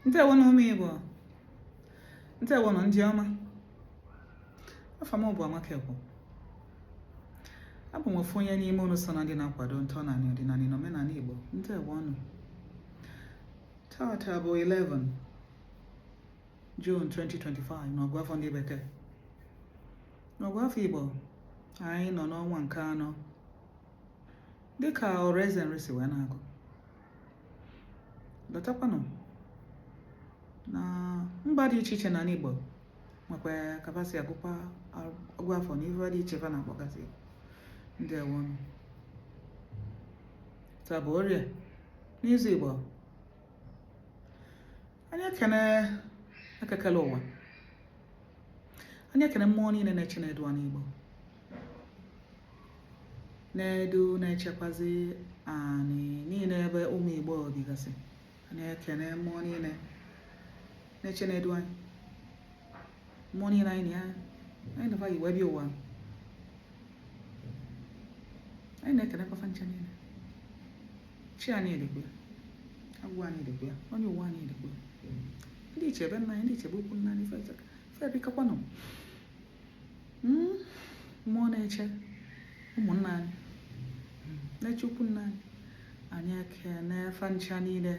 Ndewonụ ụmụ Igbo, ndewonụ ndị ọma. Afa m bụ Amaka Ekwo. Abụ m ofu onye n'ime unu so na ndị na-akwado ntọnanị, ọdịnanị na omenanị Igbo. Ndewonụ. Tata bụ 11 June 2025 n'ọgụ afọ ndị bekee. N'ọgụ afọ Igbo, anyị nọ n'ọnwa nke anọ dịka Ọraeze Nri si wee na-agụ. Lọtakwanụ na mba dị iche iche n'anị Igbo nwekwa ka fa si agụkwa ọgụ afọ na ife dị iche fa na-akpọgasị. Ndewonụ. Taa bụ Orie n'izu Igbo. Anyị ekene Eke kele ụwa, anyị ekene mmụọ niile na-eche na-edu anị Igbo, na-edu na-echekwazi anị niile ebe ụmụ Igbo bigasị. Anyị ekene mmụọ niile na-eche na-edu anyị, mmụọ niile anyị na ya anyị na fa yi wee bịa ụwa. Anyị na-ekenekwa fa ncha niile. Chi anyị dịkwa ya, agwụ anyị dịkwa ya, onye ụwa anyị dịkwa ya, ndị ichie be nna anyị, ndị ichie be ikwu nna anyị, fa erikakwanụ. Mmụọ na-eche ụmụnna anyị, na-eche ikwu nna anyị, anyị ekene fa ncha niile.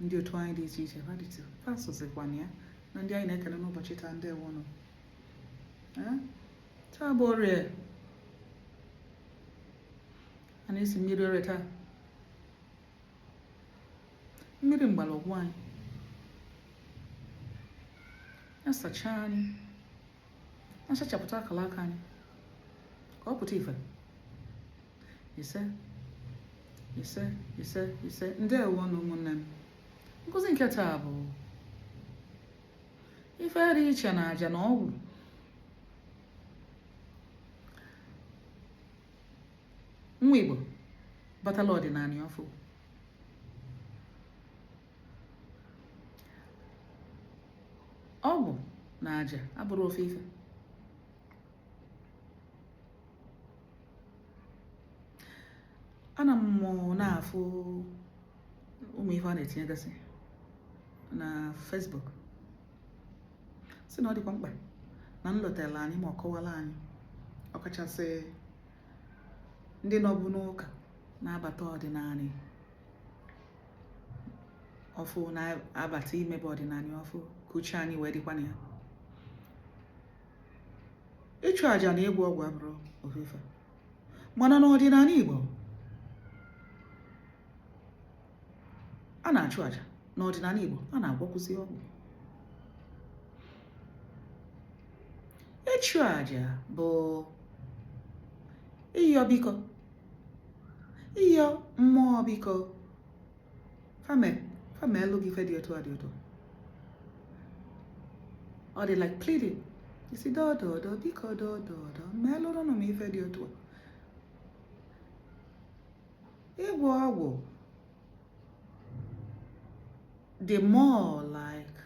Ndị otu anyị dị iche iche fa sozikwana ya na ndị anyị na-ekele n'ụbọchị taa. Ndewonụ. Taa bụ Orie, a na-esi mmiri Orie taa, mmiri mgbọrọgwụ anyị na-asacha anyị, na-asachapụta akara aka anyị ka ọ pụta ife. Ise, ise, ise, ise. Ndewonụ ụmụnne m. Nkụzi nke taa bụ ife dị iche na aja na ọgwụ. Nwa Igbo batala ọdịnanị ọfụụ, ọgwụ na aja abụrọ ofu ife. Ana m na-afụ ụmụ ife a na-etinyegasị na Facebook, sị na ọ dịkwa mkpa na m lọtara anyị ma ọ kọwara anyị, ọkachasị ndị nọbu n'ụka na-abata ọdịnanị ọfụ, na-abata imebe ọdịnanị ọfụ, ka uche anyị wee dịkwa na ya. Ịchụ àjà na ịgwọ ọgwụ abụrọ ofu ife, mana n'ọdịnanị Igbo a na-achụ àjà, n'ọdịnanị Igbo a na-agwọkwụzi ọgwụ. Ịchụ àjà bụ ịyọ biko, ịyọ mmụọ biko fa meelụ gị ife dị otu a dị otu ọ dị, like pleading, ị sị dododo biko, dododo meelụrụ m ife dị otu a. Ịgwọ ọgwụ dị more like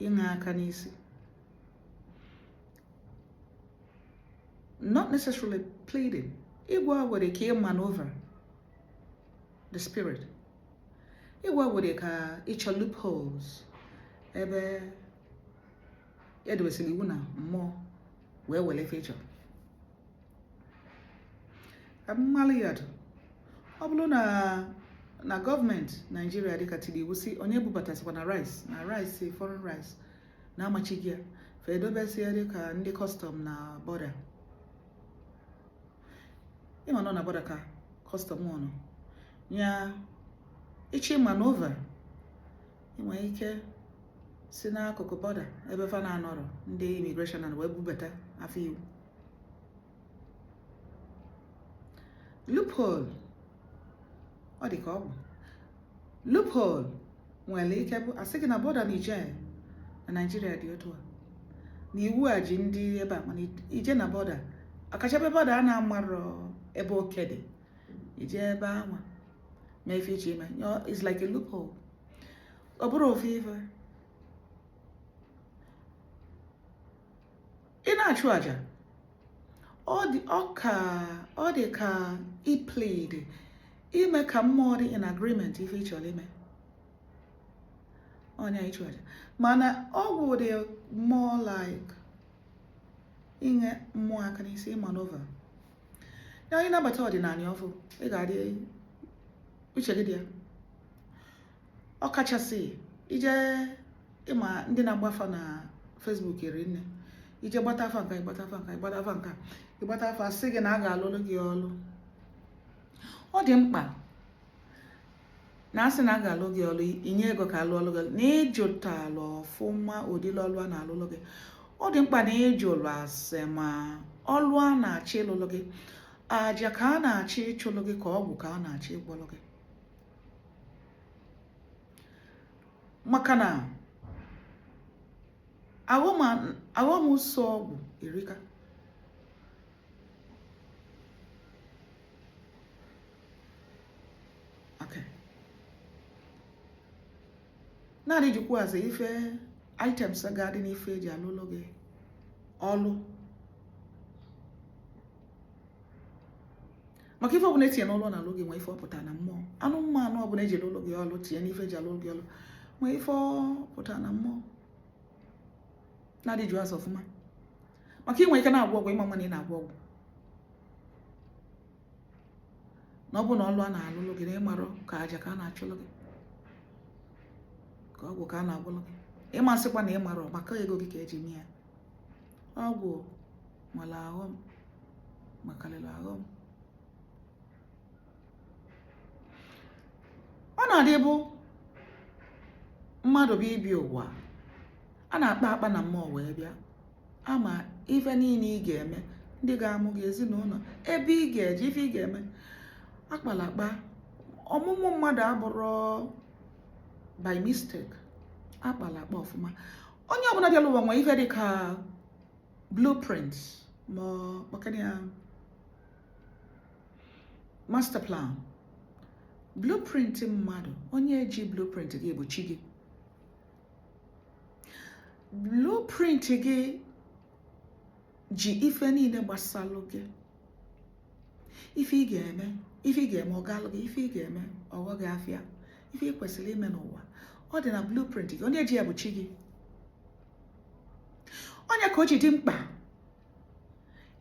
ịṅa aka n'isi, not necessarily pleading. Ịgwọ ọgwụ dị ka ị maneuver the spirit. Ịgwọ ọgwụ dị ka ịchọ loopholes ebe edobesịrị iwu na mmụọ wee were ife ị chọrọ. Ka m malụ ya atụ, ọ bụrụ na na gọọmenti Naijiria dịka tiri iwu sị onye bubatasịkwa na rice, na rice, foreign rice, na-amachighị ya, fa edobesịa dịka ndị custom na border. Ị ma nọ na border ka custom nọ ya, ị chọọ maneuver, ị nwere ike si n'akụkụ border ebe fa na-anọrọ ndị immigration na wee bubata afọ iwu. Loophole ọ dị ka ọgwụ. Loophole nwere ike bụ asị gị na border Niger na Naijiria dị otu a, na iwu a ji ndị ebe a, mana i je na border, ọkacha ebe border a na-amarọ ebe oke dị, i je ebe anwa mee ife ị chọ ime. It's like a loophole. Ọ bụrọ ofu ife. Ị na-achụ aja, ọ dị ọ ka ọ dị ka ị plead, ime ka mmụọ dị in agreement ife ị chọrọ ime. Ọnya ịchụ aja, mana ọgwụ dị more like inye mmụọ aka n'isi, ịmaneuver na onye nabata ọdịnala ọfụ. Ị ga-adị uche gị dị ya, ọ kachasị ije ịma ndị na-agba afa na Facebook eri nne. Ije gbata afa nka, ịgbata afa nka, ịgbata afa nka, ịgbata afa, sị gị na a ga-alụlụ gị ọlụ. Ọ dị mkpa na asị na a ga-alụ gị ọlụ, inye ego ka alụ ọlụ gị, na ịjụtalụ ọfụma ụdịrị ọlụ a na-alụlụ gị. Ọ dị mkpa na ịjụlụ ase ma ọlụ a na-achọ ịlụlụ gị, aja ka a na-achọ ịchụlụ gị, ka ọgwụ ka a na-achọ ịgwọlụ gị, maka na aghọm so ọgwụ erika. Okay. Naanị jikwa ase ife items ga-adị n'ife eji alụlụ gị ọlụ, maka ife ọbụla etinye n'ọlụ na alụ gị nwee ife ọ pụtara na mmụọ. Anụmanụ ọbụla eji alụlụ gị ọlụ tinye n'ife eji alụlụ gị ọlụ nwee ife ọ pụtara na mmụọ. Na-adị jụọ ase ọfụma, maka inwe ike na-agwọ ọgwụ, ịma mma na ị na-agwọ ọgwụ, na ọ bụ na ọlụ a na-alụlụ gị na ịmarọ ka aja ka a na-achụlụ gị, ka ọgwụ ka a na-agwụlụ gị, ịmasịkwa na ịmarọ maka ego gị ka eji mee ya. Ọgwụ nwere aghọm, makarịrị aghọm. Ọ na-adịbụ mmadụ bụ ibi ụwa a na-akpa akpa na mmụọ wee bịa ama ife niile ị ga-eme, ndị ga-amụ gị, ezinụlọ ebe ị ga-eje, ife ị ga-eme akpala akpa. Ọmụmụ mmadụ abụrụ by mistake, akpala akpa ọfụma. Onye ọbụla bịara ụwa nwee ife dị ka blueprint ma kpọkene ya master plan. Blueprint mmadụ, onye ji blueprint gị bụ chi gị. Blueprint gị ji ife niile gbasalụ gị, ife ị ga-eme, ife ị ga-eme ọ galụ gị, ife ị ga-eme ọghọ gị afịa, ife ị kwesịrị ime n'ụwa, ọ dị na blueprint gị. Onye ji ya bụ chi gị. Onye ka o ji dị mkpa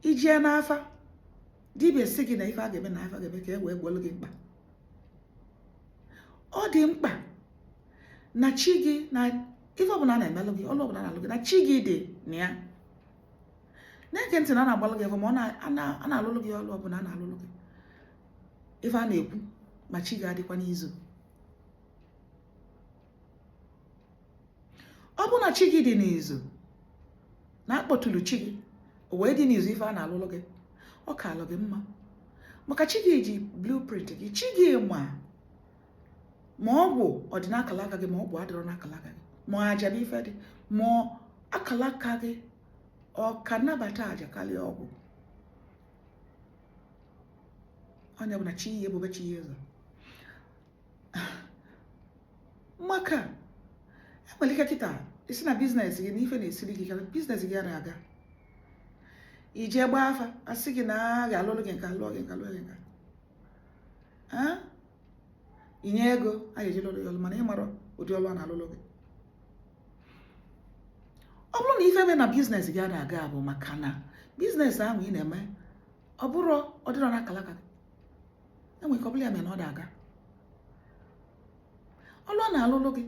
ijee n'afa dibịa sị gị na ife a ga-eme na ife a ga-eme ka e wee gwọlụ gị mkpa. Ọ dị mkpa na chi gị, na ife ọbụla na-emelụ gị, ọlụ ọbụla na-alụ gị, na chi gị dị na ya. Na-ege ntị na a na-agbalụ gị, ma ọ na-alụlụ gị ọlụ ọbụla a na-alụlụ gị, ife a na-ekwu ma chi ga-adịkwa n'izu. Ọ bụ na chi gị dị n'izu, na akpọtụrụ chi gị o wee dị n'izu ife a na-alụlụ gị, ọ ka alụ gị mma, maka chi gị ji blueprint gị. Chi gị ma ma ọgwụ ọ dị n'akala aka gị, ma ọgwụ adịrọ n'akala aka gị, ma aja bụ ife dị, ma akala aka gị ọ ka nabata aja karịa ọgwụ. Onye bụ na chi ya ebube chi ya ụzọ, maka enwere ike kịta isi na business gị na ife na-esiri gị ka business gị ara aga, ije gbaa afa asị gị na a ga-alụlụ gị nka, lụọ gị nka, lụọ gị nka, inye ego a ga-eji lụrụ gị ọlụ, mana ị mara ụdị ọlụ a na-alụlụ gị. Ọ bụrụ na ife eme na business gị ada aga bụ maka na business ahụ ị na-eme ọ bụrụ ọ dịrọ n'akala aka gị, enwere ike ọ bụla ya mere na ọ da-aga ọlụ a na-alụlụ gị.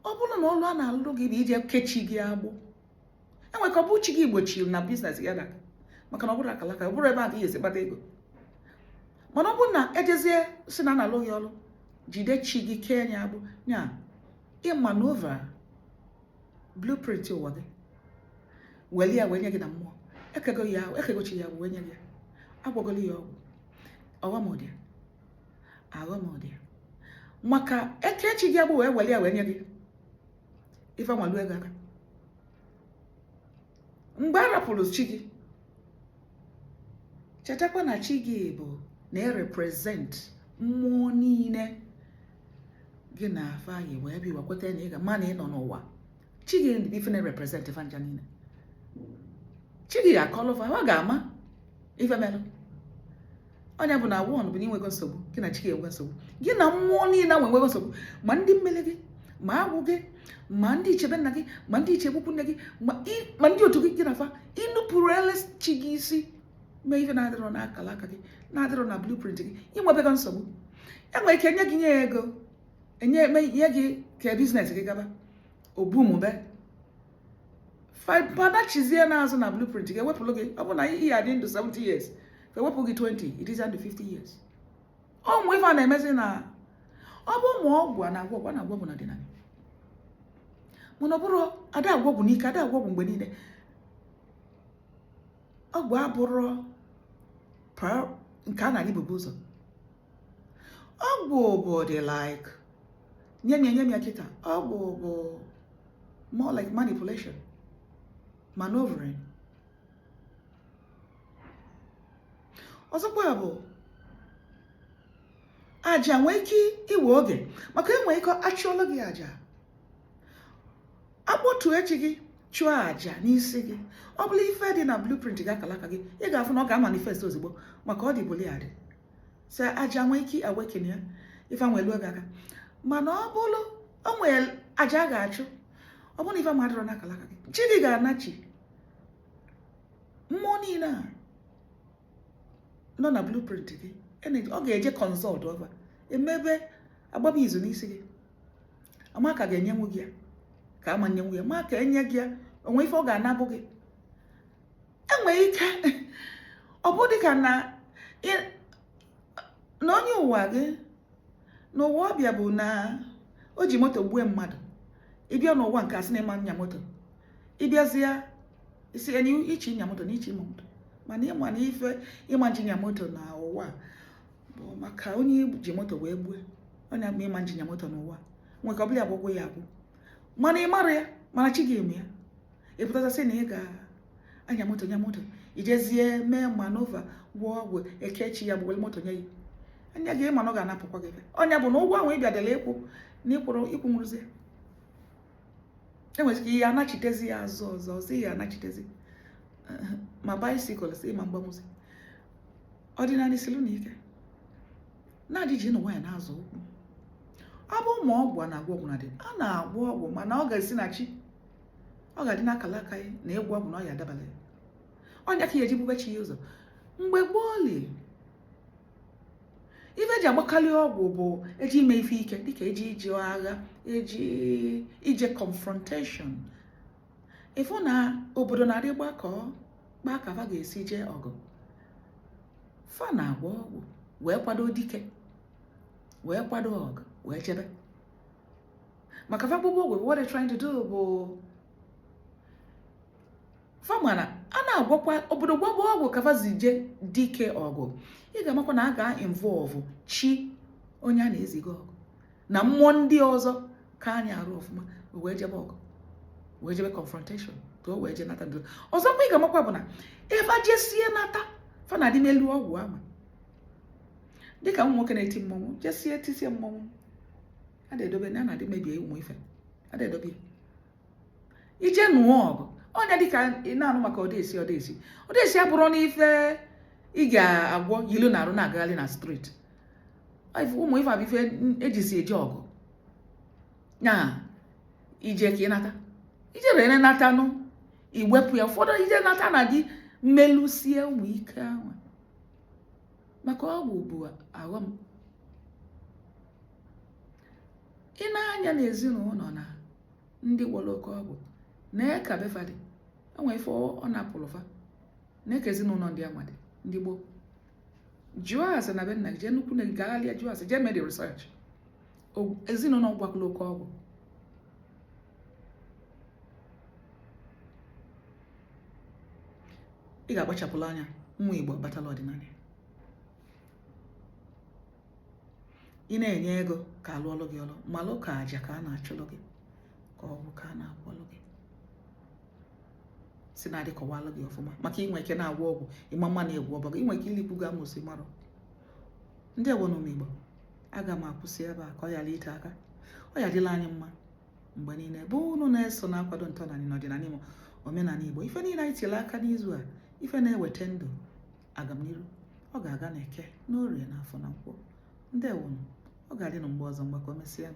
Ọ bụrụ na ọlụ a na-alụlụ gị bụ ije kechi gị agbụ, enwere ka ọ bụ chi gị gbochiri na business gị ada, maka na ọ bụrụ akala aka, ọ bụrụ ebe a ka ị ga-esi kpata ego. Mana ọ bụrụ na ejezie si na na-alụ gị ọlụ, jide chi gị kee ya agbụ, nya ịmanova blueprint ụwa gị, weli ya wee nye gị na mmụọ, ekego ya, ekegochi ya wee nye gị ya, agwagolo ya ọgwụ. Ọghọm dị, aghọm dị, maka ekechi gị agbụ wee weli ya wee nye gị ife nwalu ego aka. Mgbe a rapụrụ chi gị, chetakwa na chi gị bụ na-erepresent mmụọ niile gị na afa yi wee bịa kweta na ị ga ma na ị nọ n'ụwa. Chi gị bụ ife na-erepresent ife nja niile. Chi gị ga-akọlụfa, ọ ga-ama ife melụ. Onye bụ na one bụ na inwego nsogbu, gị na chi gị enwego nsogbu, gị na mmụọ niile ahụ enwego nsogbu, ma ndị mmele gị, Ma agwụ gị, ma ndị ichie be nna gị, ma ndị ichie ukwu nne gị, ma ndị otu gị, gị na fa ịnụpụrụ ele chi gị isi, mee ife na-adịrọ n'akara aka gị, na-adịrọ na blueprint gị, inwebego nsogbu. Enwere ike enye gị, nye ya ego, enye nye gị ka business gị gaba obumube, padachizie n'azụ na blueprint gị, ewepụrụ gị. Ọ bụ na ihe adị ndụ 70 years, ka ewepụ gị 20, it is ndụ 50 years. Ụmụ ife a na-emezi na ọ bụ ụmụ ọgwụ a na-agwọ, ọgwụ a na-agwọ bụ na ọdịnala, mana ọ bụrụ ada agwọ ọgwụ n'ike, ada agwọ ọgwụ mgbe niile. Ọgwụ abụrụ nke a na-adị bubu ụzọ. Ọgwụ bụ dị like nye m ya, nye m ya kịta. Ọgwụ bụ more like manipulation, maneuvering. Ọzọkwa bụ aja nwee ike iwe oge, maka enwee ike achụọlụ gị aja, akpọtu echi gị, chụọ aja n'isi gị. Ọ bụla ife dị na blueprint gị, akara aka gị, ị ga-afụ na ọ ga-amanifest ozugbo, maka ọ dị bụli adị. So aja nwee ike awaken ya, ife nwee luo gị aka. Mana ọ bụrụ o nwere aja a ga-achụ, ọ bụrụ na ife madịrọ n'akara aka gị, chi gị ga-anachi mmụọ niile a nọ na blueprint gị. Ọ ga-eje consult over, emebe agbaba izu n'isi gị, ama ka ga-enyenwu gị ya, ka ama nyenwu ya, ma ka enye gị ya, onwe ife ọ ga-anabụ gị. Enwere ike ọ bụ dịka na na onye ụwa gị na ụwa ọbịa bụ na o ji moto gbue mmadụ. Ịbịa n'ụwa nke asị na ịma nya moto, ịbịazịa isi enyi ichi nya moto na ichi ịma moto, mana ịma na ife ịma nji nya moto na ụwa bụ maka onye ji moto wee gbue onye akpa. Ịma nji nya moto n'ụwa nwere ka ọ bụla ya bụ ụgwọ ya agwụ, mana ị mara ya, mana chi gị eme ya. Ị pụtasị na ị ga-anya moto, nya moto, ijezie mee maneuver, gwụọ ọgwụ ekechi ya, bụ were moto nye ya anya gị, ma na ọ ga-anapụkwa gị. Ọnya bụ na ụgwọ ahụ ị bịadela ịkwụ na ịkwụrụ ịkwụ nwụrụzie, enwere ike ihe anachitezi ya azụ ọzọ, ọzọ ihe anachitezi ma bicycle si ma mgbanwụzi. Ọdịnala silu na ike na-adịji nụ nwaanyị na-azụ ụkwụ. Ọ bụ ụmụ ọgwụ a na-agwọ, ọgwụ na dị a na-agwọ ọgwụ, mana ọ ga-esi na chi, ọ ga-adị n'akala aka ya na ịgwọ ọgwụ na ọ ya adabala ya. Ọnya ka ya eji bube chi ya ụzọ. Mgbe gboo li, ife eji agbakarị ọgwụ bụ eji ime ife ike, dịka eji ije agha, eji ije confrontation. Ịfụ na obodo na-adị gbakọ kpaa ka fa ga-esi jee ọgụ, fa na-agwọ ọgwụ wee kwado dike, wee kwado ọgụ, wee chebe maka fa gbugbo ọgwụ. What they're trying to do bụ fa mana a na-agwọkwa obodo gwagbo ọgwụ ka fa zije dike ọgụ. Ị ga-amakwa na a ga-involve chi onye a na-eziga ọgụ na mmụọ ndị ọzọ ka anyị arụ ọfụma, wee jebe ọgụ, wee jebe confrontation, ka o wee jee nata ndụ. Ọzọkwa ị ga-amakwa bụ na ebe a jesie nata, fa na-adị n'elu ọgwụ ama, dịka ụmụ nwoke na-eti mmọnwụ jesie tisie mmọnwụ, a na-edobe na a na-adị mebie ụmụ ife a na-edobe ya ije nụọ ọgụ. Ọnya dịka ị na-anụ maka ọdesi, ọdesi, ọdesi abụrụ n'ife ị ga-agwọ yilu na arụ na-agagharị na street. Ụmụ ife abụ ife ejisi eje ọgụ na ije ka ị nata, ije rere natanụ, iwepụ ya. Ụfọdụ ije nata na gị mmelụsie ụmụ ike ahụ, maka ọgwụ bụ aghọm. Ị na-anya n'ezinụlọ na ndị gwọrọ oke ọgwụ na ka befa dị, enwe ife ọ napụrụ fa na ka ezinụlọ ndị anwa dị. Ndị gboo, jụọ ase na be nna gị, jee nnukwu na gagharịa, jụọ ase, jee mee the research. Ezinụlọ gwakọrọ oke ọgwụ, ị ga-akpachapụrụ anya. Nwa Igbo batala ọdịnala, ị na-enye ego ka alụọlụ gị ọlụ, malụ ka aja ka a na-achụlụ gị, ka ọgwụ ka a na-agwọlụ gị, si na adịkọwalụ gị ọfụma, maka inwe ike na-agwọ ọgwụ ịma mma na-egwu ọbọ gị, inwe ike ilikwu gị amụsị marụ ndị egbo na Igbo. Aga m akwụsị ebe a ka ọ ghara ite aka. Ọ ya adịla anyị mma mgbe niile bụ unu na-eso na-akwado ntọala na ọdịnala Igbo, omenala Igbo. Ife niile anyị tiri aka n'izu a, ife na-eweta ndụ agamniru, ọ ga-aga n'Eke, n'Orie, na Afọ na Nkwọ. Ndewonu. Ọ ga-adị na mgbe ọzọ mgbakọ mesịa.